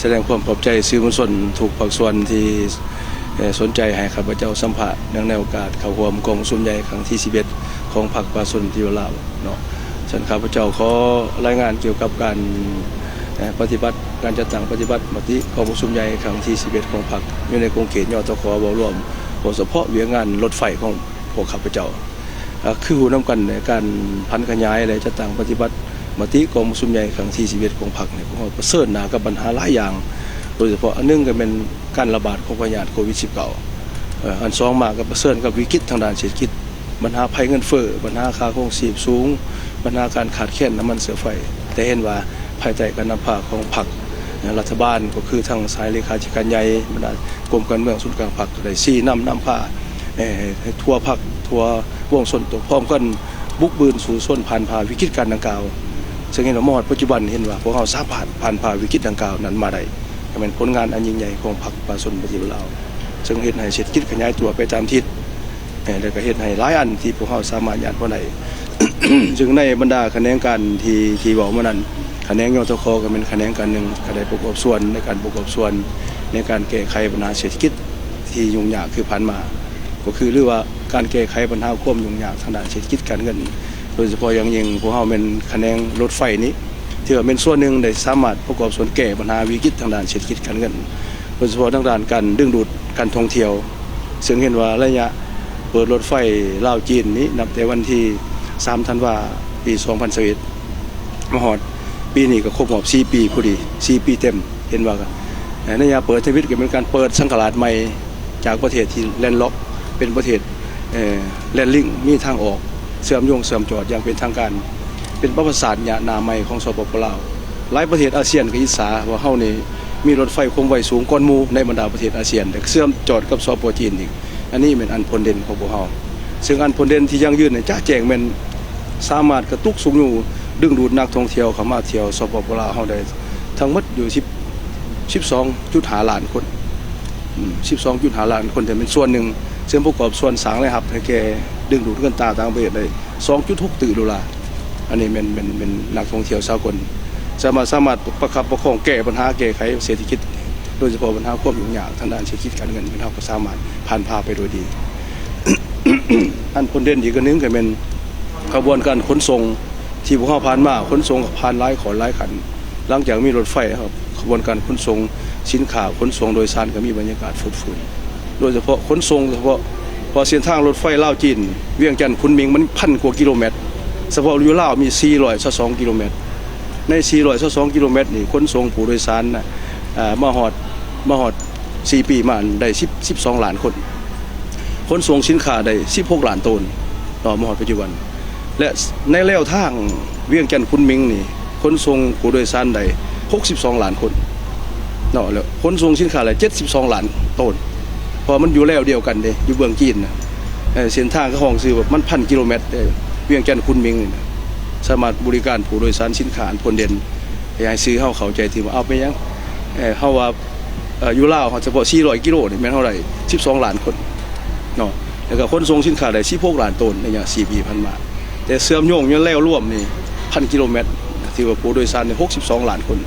ສະແດງຄວາມຂອບໃຈສື່ມວນຊົນທຸກພາກສ່ວນທີ່ ເອີ ສົນໃຈໃຫ້ຂ້າພະເຈົ້າສຳພາດ ເນື່ອງໃນໂອກາດເຂົ້າຮ່ວມກອງປະຊຸມໃຫຍ່ຄັ້ງທີສິບເອັດ ຂອງພັກປະຊາຊົນປະຕິວັດລາວເນາະ. ສະນັ້ນ ຂ້າພະເຈົ້າຂໍລາຍງານກ່ຽວກັບການ ເອີ ປະຕິບັດ ການຈັດຕັ້ງປະຕິບັດມະຕິກອງປະຊຸມໃຫຍ່ຄັ້ງທີສິບເອັດ ຂອງພັກ ຢູ່ໃນຂົງເຂດ ຍທຂ ເວົ້າລວມ ເວົ້າສະເພາະວຽກງານລົດໄຟຂອງພວກຂ້າພະເຈົ້າ. ເອີ ຄືຮູ້ນຳກັນແຫຼະ ການຜັນຂະຫຍາຍ ແລະ ຈັດຕັ້ງປະຕິບັດມະຕິກອງປະຊຸມໃຫຍ່ຄັ້ງທີສິບເອັດ ຂອງພັກນີ້ ພວກເຮົາປະເຊີນໜ້າກັບບັນຫາຫຼາຍຢ່າງ, ໂດຍສະເພາະອັນໜຶ່ງກໍແມ່ນການລະບາດຂອງພະຍາດໂຄວິດສິບເກົ້າ, ເອີ ອັນສອງມາກໍປະເຊີນກັບວິກິດທາງດ້ານເສດຖະກິດ, ບັນຫາໄພເງິນເຟີ້, ບັນຫາຄ່າຄອງຊີບສູງ, ບັນຫາການຂາດແຄນນ້ຳມັນເຊື້ອໄຟ. ແຕ່ເຫັນວ່າພາຍໃຕ້ການນຳພາຂອງພັກ, ລັດຖະບານ ກໍຄືທາງສາຍເລຂາທິການໃຫຍ່, ບັນດາກົມການເມືອງສູນກາງພັກ ກໍໄດ້ຊີ້ນຳນຳພາ ເອີ ໃຫ້ທົ່ວພັກ ທົ່ວ ປວງຊົນຕົວພ້ອມກັນບຸກບືນສູ້ຊົນຜ່ານຜ່າວິກິດການດັ່ງກ່າວ, ເຊິ່ງເຫັນວ່າມາຮອດປັດຈຸບັນ ເຫັນວ່າພວກເຮົາສາມາດຜ່ານຜ່າວິກິດດັ່ງກ່າວນັ້ນມາໄດ້, ກໍແມ່ນຜົນງານອັນຍິ່ງໃຫຍ່ຂອງພັກປະຊາຊົນປະຕິວັດລາວ, ເຊິ່ງເຮັດໃຫ້ເສດຖະກິດຂະຫຍາຍຕົວໄປຕາມທິດ, ແລະ ກໍເຮັດໃຫ້ຫຼາຍອັນທີ່ພວກເຮົາສາມາດຍາດບໍ່ໄດ້. ເຊິ່ງໃນບັນດາຂະແໜງການທີ່ ທີ່ເວົ້າມານັ້ນ, ຂະແໜງ ຍທຂ ກໍແມ່ນຂະແໜງການໜຶ່ງ ກໍໄດ້ປະກອບສ່ວນໃນການປະກອບສ່ວນໃນການແກ້ໄຂບັນຫາເສດຖະກິດທີ່ຫຍຸ້ງຍາກຄືຜ່ານມາ, ກໍຄື ຫຼືວ່າ ການແກ້ໄຂບັນຫາຄວາມຫຍຸ້ງຍາກທາງດ້ານເສດຖະກິດການເງິນ, ໂດຍສະເພາະຢ່າງຍິ່ງພວກເຮົາແມ່ນຂະແໜງລົດໄຟນີ້ ຖືວ່າແມ່ນສ່ວນໜຶ່ງໄດ້ສາມາດປະກອບສ່ວນແກ້ບັນຫາວິກິດທາງດ້ານເສດຖະກິດການເງິນ, ໂດຍສະເພາະທາງດ້ານການດຶງດູດການທ່ອງທ່ຽວ, ເຊິ່ງເຫັນວ່າໄລຍະເປີດລົດໄຟລາວ-ຈີນນີ້ ນັບແຕ່ວັນທີສາມ ທັນວາ ປີສອງພັນຊາວເອັດ ມາຮອດປີນີ້ກໍຄົບຮອບສີ່ປີພໍດີ, ສີ່ປີເຕັມ. ເຫັນວ່າ ເອີ ໄລຍະເປີດທຳອິດກໍເປັນການເປີດສັງກະລາດໃໝ່ ຈາກປະເທດທີ່ແລນລັອກ ເປັນປະເທດ ເອີ ແລນລິງ ມີທາງອອກເຊື່ອມໂຍງເຊື່ອມຈອດຢ່າງເປັນທາງການ, ເປັນປະຫວັດສາດຍາວໜ້າໃໝ່ຂອງ ສປປ ລາວ. ຫຼາຍປະເທດອາຊຽນກໍອິດສາວ່າເຮົານີ້ມີລົດໄຟຄວາມໄວສູງກ່ອນໝູ່ໃນບັນດາປະເທດອາຊຽນ ແລະ ເຊື່ອມຈອດກັບ ສປ ຈີນອີກ. ອັນນີ້ແມ່ນອັນພົ້ນເດັ່ນຂອງພວກເຮົາ, ເຊິ່ງອັນພົ້ນເດັ່ນທີ່ຢັ້ງຢືນໃນຈະແຈ້ງແມ່ນສາມາດກະຕຸກຊຸກຍູ້ດຶງດູດນັກທ່ອງທ່ຽວເຂົ້າມາທ່ຽວ ສປປ ລາວ ເຮົາໄດ້ທັງໝົດຢູ່ສິບ ສິບສອງຈຸດຫ້າລ້ານຄົນ, ອືມ ສິບສອງຈຸດຫ້າລ້ານຄົນ ແຕ່ແມ່ນສ່ວນໜຶ່ງ, ເຊິ່ງປະກອບສ່ວນສ້າງລາຍຮັບໃຫ້ແກ່ດຶງດູດເງິນຕາຕ່າງປະເທດໄດ້ສອງຈຸດຫົກຕື້ໂດລາ. ອັນນີ້ແມ່ນ ແມ່ນ ແມ່ນນັກທ່ອງທ່ຽວສາກົນ ສາມາດ ສາມາດປະຄັບປະຄອງແກ້ບັນຫາແກ້ໄຂເສດຖະກິດ, ໂດຍສະເພາະບັນຫາຄວາມຫຍຸ້ງຍາກທາງດ້ານເສດຖະກິດການເງິນ ແມ່ນເຮົາກໍສາມາດຜ່ານຜ່າໄປໂດຍດີ. ອັນພົ້ນເດັ່ນອີກອັນໜຶ່ງກໍແມ່ນຂະບວນການຂົນສົ່ງທີ່ພວກເຮົາຜ່ານມາ, ຂົນສົ່ງຜ່ານຫຼາຍຂອນຫຼາຍຂັ້ນ. ຫຼັງຈາກມີລົດໄຟແລ້ວ, ຂະບວນການຂົນສົ່ງສິນຄ້າ, ຂົນສົ່ງໂດຍສານກໍມີບັນຍາກາດຟົດຟື້ນ, ໂດຍສະເພາະຂົນສົ່ງສະເພາະ ເພາະເສັ້ນທາງລົດໄຟລາວ-ຈີນ ວຽງຈັນ-ຂຸນໝິງ ມັນພັນກວ່າກິໂລແມັດ, ສະເພາະຢູ່ລາວມີສີ່ຮ້ອຍຊາວສອງກິໂລແມັດ. ໃນສີ່ຮ້ອຍຊາວສອງກິໂລແມັດນີ້ ຂົນສົ່ງຜູ້ໂດຍສານນະ ເອີ ມາຮອດ ມາຮອດສີ່ປີມາໄດ້ສິບ ສິບສອງລ້ານຄົນ, ຂົນສົ່ງສິນຄ້າໄດ້ສິບຫົກລ້ານໂຕນເນາະ ມາຮອດປັດຈຸບັນ. ແລະ ໃນແລວທາງວຽງຈັນ-ຂຸນໝິງນີ້ ຂົນສົ່ງຜູ້ໂດຍສານໄດ້ຫົກສິບສອງລ້ານຄົນເນາະ, ແລ້ວຂົນສົ່ງສິນຄ້າໄດ້ເຈັດສິບສອງລ້ານໂຕນ, ເພາະວ່າມັນຢູ່ແລວດຽວກັນເດ້ ຢູ່ເບື້ອງຈີນນະ. ເອີ ເສັ້ນທາງເຂົາຮ້ອງຊື່ວ່າມັນພັນກິໂລແມັດເດ້ ວຽງຈັນ-ຂຸນໝິງນີ້ນະ, ສາມາດບໍລິການຜູ້ໂດຍສານສິນຄ້າອັນພົ້ນເດັ່ນ. ຢາກໃຫ້ສື່ເຮົາເຂົ້າໃຈທີ່ວ່າ ເອົາ ເປັນຫຍັງ ເອີ ເຮົາວ່າ ເອີ ຢູ່ລາວເຮົາສະເພາະສີ່ຮ້ອຍກິໂລນີ້ ແມ່ນເຮົາໄດ້ສິບສອງລ້ານຄົນເນາະ, ແລ້ວກໍຂົນສົ່ງສິນຄ້າໄດ້ສິບຫົກລ້ານໂຕນໃນໄລຍະສີ່ປີຜ່ານມາ, ແຕ່ເຊື່ອມໂຍງຢູ່ແລວລວມນີ້ພັນກິໂລແມັດ ຖືວ່າຜູ້ໂດຍສານໄດ້ຫົກສິບສອງລ້ານຄົນ,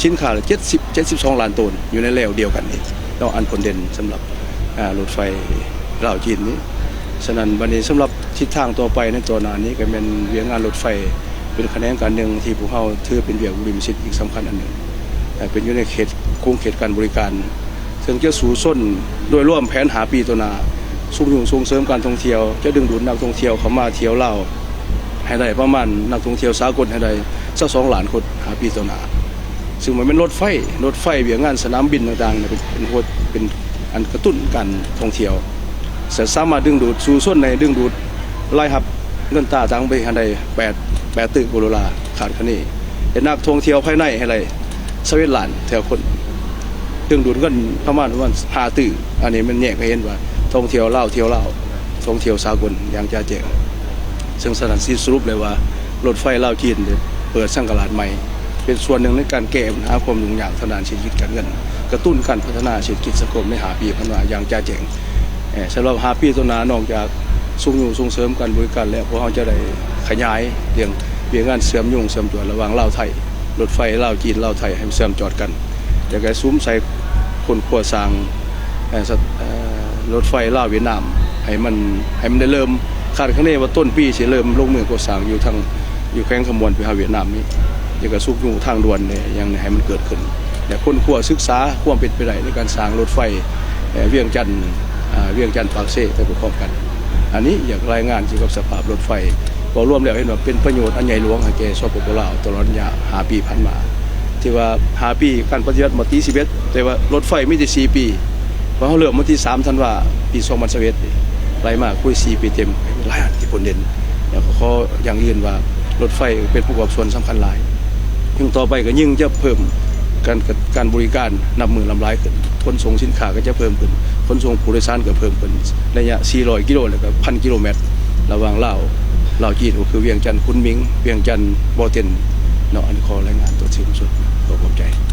ສິນຄ້າໄດ້ເຈັດສິບ ເຈັດສິບສອງລ້ານໂຕນ ຢູ່ໃນແລວດຽວກັນນີ້ເນາະ. ອັນພົ້ນເດັ່ນສຳລັບ ອາ ລົດໄຟລາວ-ຈີນນີ້. ສະນັ້ນ ບັດນີ້ສຳລັບທິດທາງຕໍ່ໄປໃນຕໍ່ໜ້ານີ້ ກໍແມ່ນວຽກງານລົດໄຟ ເປັນຂະແໜງການໜຶ່ງທີ່ພວກເຮົາຖືເປັນວຽກບຸລິມະສິດອີກສຳຄັນອັນໜຶ່ງ, ເປັນຢູ່ໃນເຂດ ຂົງເຂດການບໍລິການ, ເຊິ່ງຈະສູ້ຊົນໂດຍລວມແຜນຫ້າປີຕໍ່ໜ້າ, ຊຸກຍູ້ສົ່ງເສີມການທ່ອງທ່ຽວ, ຈະດຶງດູດນັກທ່ອງທ່ຽວເຂົ້າມາທ່ຽວລາວໃຫ້ໄດ້ປະມານນັກທ່ອງທ່ຽວສາກົນໃຫ້ໄດ້ຊາວສອງລ້ານຄົນ ຫ້າປີຕໍ່ໜ້າ. ຊຶ່ງມັນແມ່ນລົດໄຟ, ລົດໄຟ, ວຽກງານສະໜາມບິນຕ່າງໆ ເປັນ ເປັນຫົວ ເປັນອັນກະຕຸ້ນການທ່ອງທ່ຽວ, ສະ ສາມາດດຶງດູດ ສູ້ຊົນໃຫ້ດຶງດູດລາຍຮັບເງິນຕາຕ່າງປະເທດໃຫ້ໄດ້ແປດ ແປດຕື້ກວ່າໂດລາ ຄາດຄະເນ, ແລະ ນັກທ່ອງທ່ຽວພາຍໃນໃຫ້ໄດ້ຊາວເອັດລ້ານແຕ່ລະຄົນ, ດຶງດູດເງິນປະມານ ປະມານຫ້າຕື້. ອັນນີ້ມັນແຍກໃຫ້ເຫັນວ່າທ່ອງທ່ຽວລາວ ທ່ຽວລາວ ທ່ອງທ່ຽວສາກົນຢ່າງຈະແຈ້ງ. ເຊິ່ງສະນັ້ນ ຊິສະຫຼຸບໄດ້ວ່າ ລົດໄຟລາວ-ຈີນ ເປີດສັງກະລາດໃໝ່ ເປັນສ່ວນໜຶ່ງໃນການແກ້ບັນຫາຄວາມຫຍຸ້ງຍາກທາງດ້ານເສດຖະກິດການເງິນ, ກະຕຸ້ນການພັດທະນາເສດຖະກິດສັງຄົມໃນຫ້າປີຜ່ານມາຢ່າງຈະແຈ້ງ. ສຳລັບຫ້າປີຕໍ່ໜ້າ ນອກຈາກຊຸກຍູ້ສົ່ງເສີມການບໍລິການແລ້ວ, ພວກເຮົາຈະໄດ້ຂະຫຍາຍເລື່ອງວຽກງານເຊື່ອມໂຍງເຊື່ອມຈອດລະຫວ່າງລາວ-ໄທ, ລົດໄຟລາວ-ຈີນ, ລາວ-ໄທ ໃຫ້ມັນເຊື່ອມຈອດກັນ. ຢາກໃຫ້ສຸມໃສ່ຄົ້ນຄວ້າສ້າງ ເອີ່ ເອີ່ ລົດໄຟລາວຫວຽດນາມ ໃຫ້ມັນ ໃຫ້ມັນໄດ້ເລີ່ມ ຄາດຄະເນວ່າຕົ້ນປີຊິເລີ່ມລົງມືກໍ່ສ້າງຢູ່ທາງ ຢູ່ແຂວງຄຳມ່ວນໄປຫາຫວຽດນາມນີ້. ຢາກໃຫ້ຊຸກຍູ້ທາງດ່ວນນີ້ ຫຍັງໃຫ້ມັນເກີດຂຶ້ນ ແລະ ຄົ້ນຄວ້າສຶກສາຄວາມເປັນໄປໄດ້ໃນການສ້າງລົດໄຟ ເອີ່ ວຽງຈັນ ອາ ວຽງຈັນ ປາກເຊ ໄປພ້ອມໆກັນ. ອັນນີ້ຢາກລາຍງານກ່ຽວກັບສະພາບລົດໄຟ ເວົ້າລວມແລ້ວເຫັນວ່າເປັນປະໂຫຍດອັນໃຫຍ່ຫຼວງໃຫ້ແກ່ ສປປ ລາວ ຕະຫຼອດໄລຍະຫ້າປີຜ່ານມາ. ຖືວ່າຫ້າປີການປະຕິວັດມາຕີສິບເອັດ ແຕ່ວ່າລົດໄຟມີແຕ່ສີ່ປີ ເພາະເຮົາເລີ່ມວັນທີສາມທັນວາປີສອງພັນຊາວເອັດ ໄລ່ມາຄຸຍສີ່ປີເຕັມ ຫຼາຍອັນທີ່ຜົນເດັ່ນ ແລ້ວກໍຂໍຢັ້ງຢືນວ່າລົດໄຟເປັນປະກອບສ່ວນສຳຄັນຫຼາຍ. ຍິ່ງຕໍ່ໄປກໍຍິ່ງຈະເພີ່ມການ ການບໍລິການນັບມື້ລ້ຳຫຼາຍຂຶ້ນ, ຂົນສົ່ງສິນຄ້າກໍຈະເພີ່ມຂຶ້ນ, ຂົນສົ່ງຜູ້ໂດຍສານກໍເພີ່ມຂຶ້ນ, ໄລຍະສີ່ຮ້ອຍກິໂລ ແລ້ວກໍພັນກິໂລແມັດ ລະຫວ່າງລາວ ລາວ-ຈີນ ກໍຄືວຽງຈັນ ຄຸນໝິງ, ວຽງຈັນ ບໍ່ເຕັນ ເນາະ. ອັນນີ້ຂໍລາຍງານຕົວເຖິງສຸດ ຂໍຂອບໃຈ.